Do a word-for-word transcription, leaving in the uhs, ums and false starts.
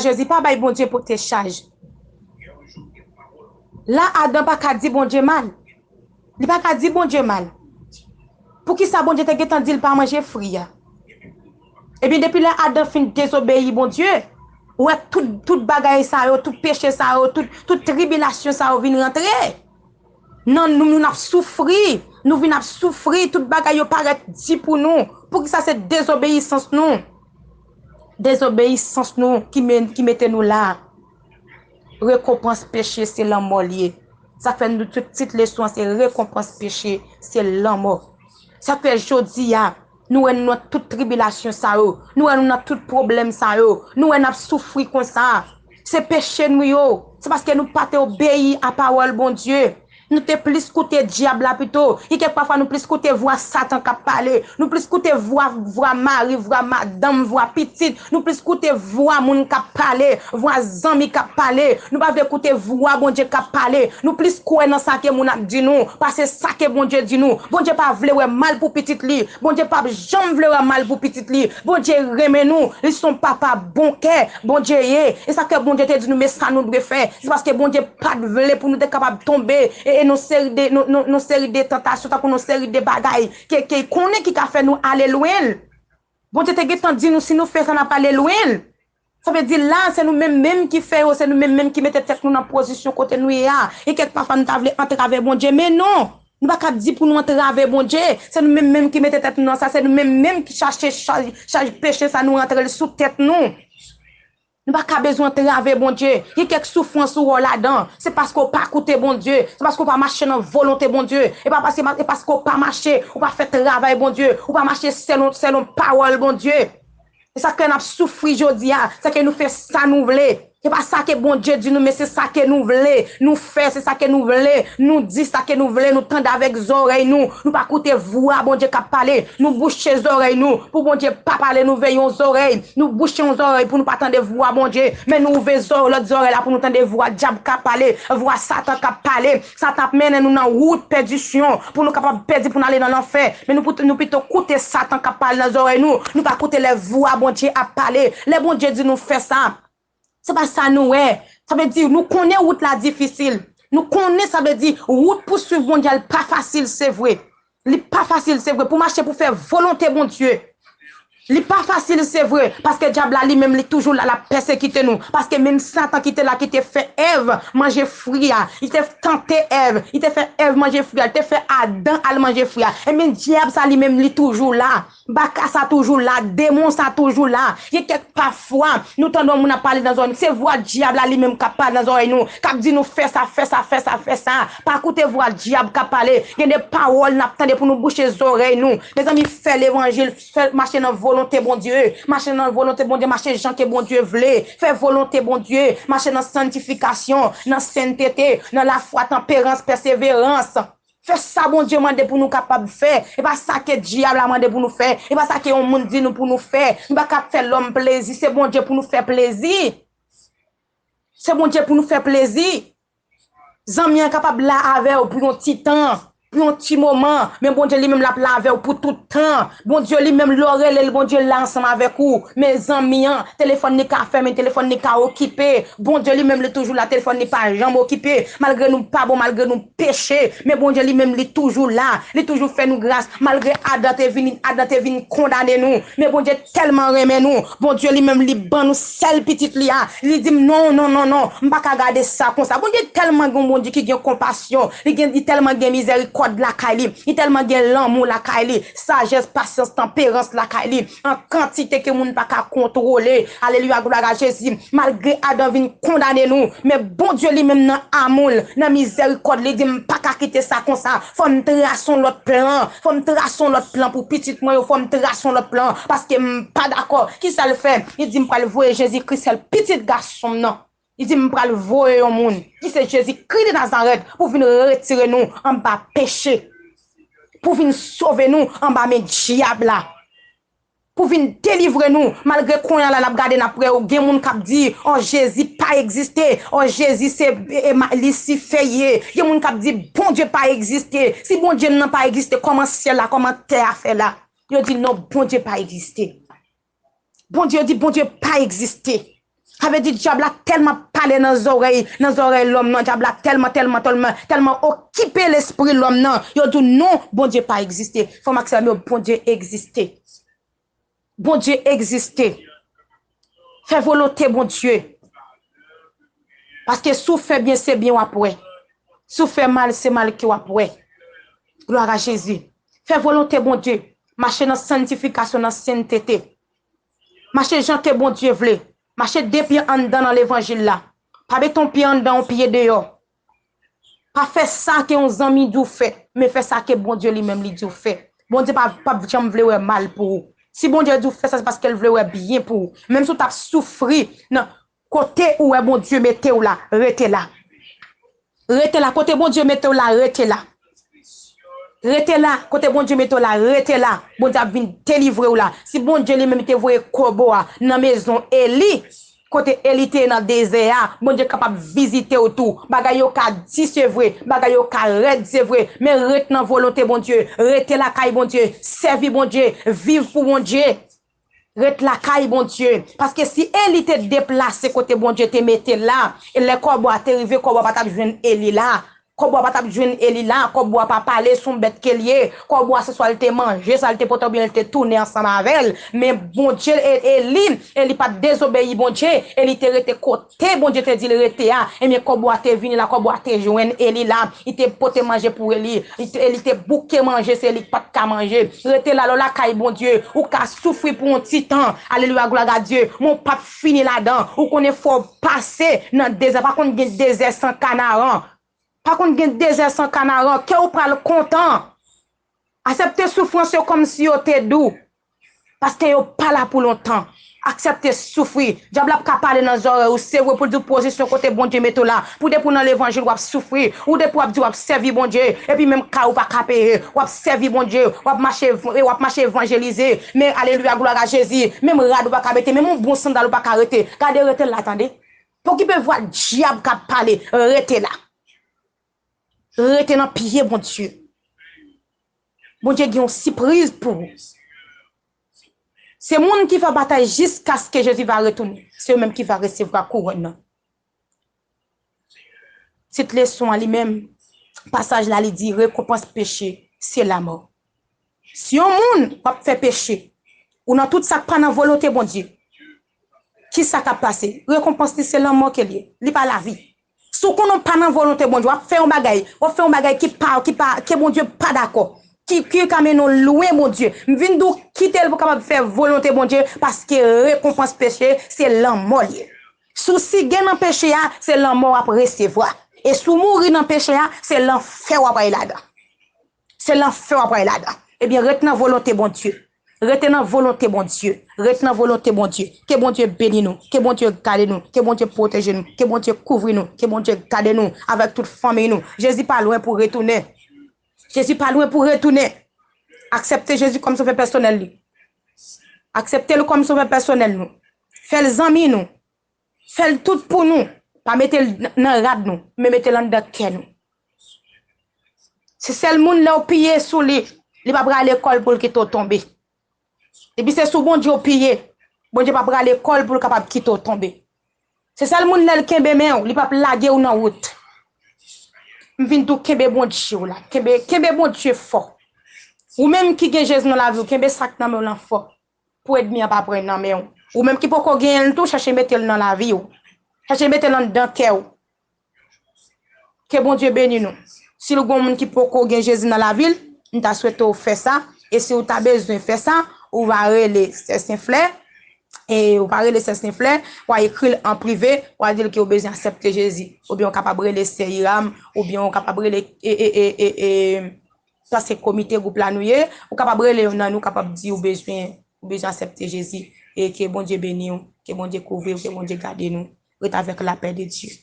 Jezi, pa bay Bondye pote chaj. La, Adan pa ka di Bondye mal. Li pa ka di Bondye mal. Poukisa Bondye te gentan di l pa manje fwi a? Ebyen, depi lè Adan fin dezobeyi Bondye, ou wè tout, tout bagay sa yo, tout peche sa yo, tout, tout tribilasyon sa yo vin rantre nan nou, nou n ap soufri, nou vin ap soufri, tout bagay yo parèt di pou nou. Poukisa se dezobeyisans nou? Dezobeyisans nou ki men, ki mete nou la. Rekonpans peche se lanmò l ye. Sa fè nou tout tit leson an se rekonpans peche se lanmò. Sa fè jodi a, nou wè nou nan tout tribilasyon sa yo, nou wè nou nan tout pwoblèm sa yo, nou wè n ap soufri konsa. Se peche nou yo. Se paske nou pa te obeyi a pawòl Bondye. Nou te plis koute dyab la pito. Gen kèk pafwa nou plis koute vwa Satan k ap pale. Nou plis koute vwa, vwa mari, vwa madanm, vwa pitit. Nou plis koute vwa moun k ap pale, vwa zanmi k ap pale. Nou pa vle koute vwa Bondye k ap pale. Nou plis kwè nan sa ke moun ap di nou, pase sa ke Bondye di nou. Bondye pa vle wè mal pou pitit li. Bondye p ap janm vle wè mal pou pitit li. Bondye renmen nou. Li se yon papa bon kè. Bondye ye. E sa ke Bondye te di nou, men sa nou dwe fè. Se paske Bondye pa t vle pou nou te kapab tonbe e, e nan seri de, nan, nan, nan seri de tantasyon, tankou nan seri de bagay ke, ke l konnen ki ka fè nou ale lwen l. Bondye te gentan di nou si nou fè sa, n ap ale lwen l. Sa vle di la, se nou menm menm ki fè yo, se nou menm menm ki mete tèt nou nan pozisyon kote nou ye a. E kèk pafwa nou ta vle antrave Bondye, men non. Nou pa ka di pou nou antrave Bondye. Se nou menm menm ki mete tèt nou nan sa, se nou menm menm ki chache chaj, chaj peche sa nou rantre l sou tèt nou. Nou pa ka bezwen antrave Bondye. Gen kèk soufrans ou wè w ladan, se paske w pa koute Bondye, se paske w pa mache nan volonte Bondye. E pa paske, e paske w pa mache, ou pa fè travay Bondye, ou pa mache selon, selon pawòl Bondye. E sa k fè n ap soufri jodi a, se ke nou fè sa nou vle. Se pa sa ke Bondye di nou, men se sa ke nou vle. Nou fè, se sa ke nou vle. Nou di sa ke nou vle, nou tande avèk zòrèy nou. Nou pa koute vwa Bondye k ap pale. Nou bouche zòrèy nou pou Bondye pa pale, nou veye yon zòrèy. Nou bouche yon zòrèy pou nou pa tande vwa Bondye, men nou ouvè zò-, lòt zòrèy la pou nou tande vwa dyab k ap pale, vwa Satan k ap pale. Satan ap mennen nou nan wout pèdisyon, pou nou kapab pèdi, pou n ale nan lanfè. Men nou, nou pito koute Satan k ap pale nan zòrèy nou. Nou pa koute lè vwa Bondye ap pale. Lè Bondye di nou fè sa, se pa sa nou wè. Sa vle di, nou konnen wout la difisil. Nou konnen, sa vle di, wout pou swiv Bondye a, l pa fasil, se vre. Li pa fasil, se vre, pou mache, pou fè volonte Bondye. Li pa fasil, se vre, paske dyab la, li menm, li toujou la, l ap pèsekite nou. Paske menm Satan ki te la, ki te fè Èv manje fwi a, li te tante Èv, li te fè Èv manje fwi a, li te fè Adan al manje fwi a. Ebyen, dyab sa, li menm, li toujou la. Baka sa toujou la, demon sa toujou la. Gen kèk pafwa, nou tande yon moun ap pale nan zòrèy nou. Se vwa dyab la li menm k ap pale nan zòrèy nou, k ap di nou fè sa, fè sa, fè sa, fè sa. Pa koute vwa dyab k ap pale. Gen de pawòl n ap tande pou nou bouche zòrèy nou. Mezanmi, fè levanjil, fè mache nan volonte Bondye. Mache nan volonte Bondye, mache jan ke Bondye vle. Fè volonte Bondye, mache nan santifikasyon, nan sentete, nan lafwa, tanperans, pèseverans. Fè sa Bondye mande pou nou kapab fè. E pa sa ke dyab la mande pou nou fè. E pa sa ke yon moun di nou pou nou fè. Nou pa ka fè lòm plezi. Se Bondye pou nou fè plezi. Se Bondye pou nou fè plezi. Zanmi an kapab la avè w pou yon ti tan, pou yon ti moman. Men Bondye li menm l ap la avè w pou tout tan. Bondye li menm, lè w rele l, Bondye la ansanm avèk ou. Men zanmi an, telefòn li ka fèmen, telefòn li ka okipe. Bondye li menm, li toujou la, telefòn li pa janm okipe. Malgre nou pa bon, malgre nou peche, men Bondye li menm, li toujou la. Li toujou fè nou gras. Malgre Adan te vini, Adan te vin kondane nou. Men Bondye tèlman renmen nou. Bondye li menm, li ban nou sèl pitit li a. Li di m, "Non, non, non, non, m pa ka gade sa konsa." Bondye tèlman gen yon Bondye ki gen konpasyon. Li gen, li tèlman gen mizèrikòd lakay li. Li tèlman gen lanmou lakay li. Sajès, pasyans, tanperans lakay li. An kantite ke moun pa ka kontwole. Alelouya, glwa a Jezi. Malgre Adan vin kondane nou, men Bondye li menm nan amou l, nan mizèrikòd li, di, "M pa ka kite sa konsa. Fò m trase yon lòt plan. Fò m trase yon lòt plan pou pitit mwen yo. Fò m trase yon lòt plan. Paske m pa dakò." Kisa l fè? Li di, "M pral voye Jezikri, sèl pitit gason m nan." Li di, "M pral voye yon moun ki se Jezikri de Nazarèt pou vin retire nou anba peche, pou vin sove nou anba men dyab la, pou vin delivre nou." Malgre kounye a la n ap gade, n ap wè gen moun k ap di, "Ò, Jezi pa egziste. Ò, Jezi se, e, e, ma-, Lisifè ye." Gen moun k ap di, "Bondye pa egziste. Si Bondye m nan pa egziste, kòman syèl la, kòman tè a fè la?" Yo di, "Non, Bondye pa egziste." Bondye, yo di, "Bondye pa egziste." Sa vle di dyab la tèlman pale nan zòrèy, nan zòrèy lòm nan, dyab la tèlman, tèlman, tèlman, tèlman okipe lespri lòm nan. Yo di w non, Bondye pa egziste. Frè m ak sè m yo, Bondye egziste. Bondye egziste. Fè volonte Bondye. Paske si w fè byen, se byen w ap wè. Si w fè mal, se mal ke w ap wè. Glwa a Jezi. Fè volonte Bondye. Mache nan santifikasyon, nan sentete. Mache jan ke Bondye vle. Mache de pye anndan nan levanjil la. Pa mete yon pye anndan, yon pye deyò. Pa fè sa ke yon zanmi di w fè, men fè sa ke Bondye li menm li di w fè. Bondye pa, p ap janm vle wè mal pou ou. Si Bondye di w fè sa, se paske l vle wè byen pou ou. Menm si w t ap soufri nan kote ou wè Bondye mete w la, rete la. Rete la, kote Bondye mete w la, rete la. Rete la, kote Bondye mete w la, rete la. Bondye ap vin delivre w la. Si Bondye li menm te voye kòbo a nan mezon Eli, kote Eli te ye nan dezè a, Bondye kapab vizite w tou. Bagay yo ka di se vre, bagay yo ka rèd se vre, men ret nan volonte Bondye. Rete lakay Bondye, sèvi Bondye, viv pou Bondye. Ret lakay Bondye. Paske si Eli te deplase kote Bondye te mete l la, e lè kòbo a te rive, kòbo a pa t ap jwenn Eli la. Kòbo a pa t ap jwenn Eli la. Kòbo a pa pale, se yon bèt ke l ye. Kòbo a se swa l te manje sa l te pote oubyen l te tounen ansanm avè l. Men Bondye, e, Eli, Eli pa t dezobeyi Bondye. Eli te rete kote Bondye te di l rete a. Ebyen, kòbo a te vini la, kòbo a te jwenn Eli la. Li te pote manje pou Eli. Li te, Eli te bouke manje, se Eli ki pa t ka manje. Rete la, lè w lakay Bondye, ou ka soufri pou yon ti tan. Alelouya, glwa a Dye. Men w p ap fini ladan. Ou konnen fò w pase nan dezè. Pa konn gen dezè san kanaran. Pa konn gen dezè san kanaran. Kè w pral kontan. Aksepte soufrans yo kòmsi yo te dou. Paske yo pa la pou lontan. Aksepte soufri. Dyab la ap ka pale nan zòrèy ou, se vre, pou l di w pozisyon kote Bondye mete w la. Pou depi w nan levanjil, w ap soufri. Ou depi w ap di w ap sèvi Bondye, epi menm kay ou pa ka peye. W ap sèvi Bondye, w ap mache, w ap mache evanjelize. Men, alelouya, glwa a Jezi. Menm rad ou pa ka mete, menm yon bon sandal ou pa ka rete. Gade, rete la, tande. Pa okipe vwa dyab k ap pale, rete la. Rete nan pye Bondye. Bondye gen yon sipriz pou ou. Se moun ki va batay jiskaske Jezi va retounen. Se yo menm ki va resevwa kouwòn nan. Tit leson an li menm, pasaj la li di, rekonpans peche, se lamò. Si yon moun w ap fè peche, ou nan tout sa k pa nan volonte Bondye, kisa k ap pase? Rekonpans li se lanmò ke l ye. Li pa lavi. Si w konnen w pa nan volonte Bondye, w ap fè yon bagay, w ap fè yon bagay ki pa, ki pa, ke Bondye pa dakò, ki, ki ka mennen w lwen Bondye. M vin di w kite l pou w kapab fè volonte Bondye, paske rekonpans peche se lanmò l ye. Si w sigen nan peche a, se lanmò w ap resevwa. E si w mouri nan peche a, se lanfè w ap al ladan. Se lanfè w ap pral ladan. Ebyen, ret nan volonte Bondye. Rete nan volonte Bondye. Ret nan volonte Bondye. Ke Bondye beni nou. Ke Bondye gade nou. Ke Bondye pwoteje nou. Ke Bondye kouvri nou. Ke Bondye gade nou avèk tout fanmiy nou. Jezi pa lwen pou retounen. Jezi pa lwen pou retounen. Aksepte Jezi kòm sovè pèsonèl li. Aksepte l kòm sovè pèsonèl nou. Fè l zanmi nou. Fè l tout pou nou. Pa mete l nan rad nou, men mete l anndan kè nou. Se sèl moun lè w piye sou li, li pa prale kò l pou l kite w tonbe. Depi se sou Bondye w piye, Bondye pa prale kò l pou l kapab kite w tonbe. Se sèl moun lè l kenbe men w, li p ap lage w nan wout. M vin di w kenbe Bondye w la, kenbe, kenbe Bondye fò. Ou menm ki gen Jezi nan lavi w, kenbe sa k nan men w lan fò. Pou ènmi an pa pran nan men w. Ou menm ki poko genyen l tou, chache mete l nan lavi w. Chache mete l anndan kè w. Ke Bondye beni nou. Si l gon moun ki poko gen Jezi nan lavi l, m ta swete w fè sa. E si w ta bezwen fè sa, ou va rele Sè Senflè. E ou va rele Sè Senflè, w a ekri l an prive, w a di l ke w bezwen aksepte Jezi. Oubyen w kapab rele Sè Iram, oubyen w kapab rele, e, e, e, e, e, paske komite gwoup la nou ye, ou kapab rele youn nan nou, kapab di ou bezwen, ou bezwen aksepte Jezi. E ke Bondye beni w, ke Bondye kouvri w, ke Bondye gade nou. Ret avèk lapè de Dye.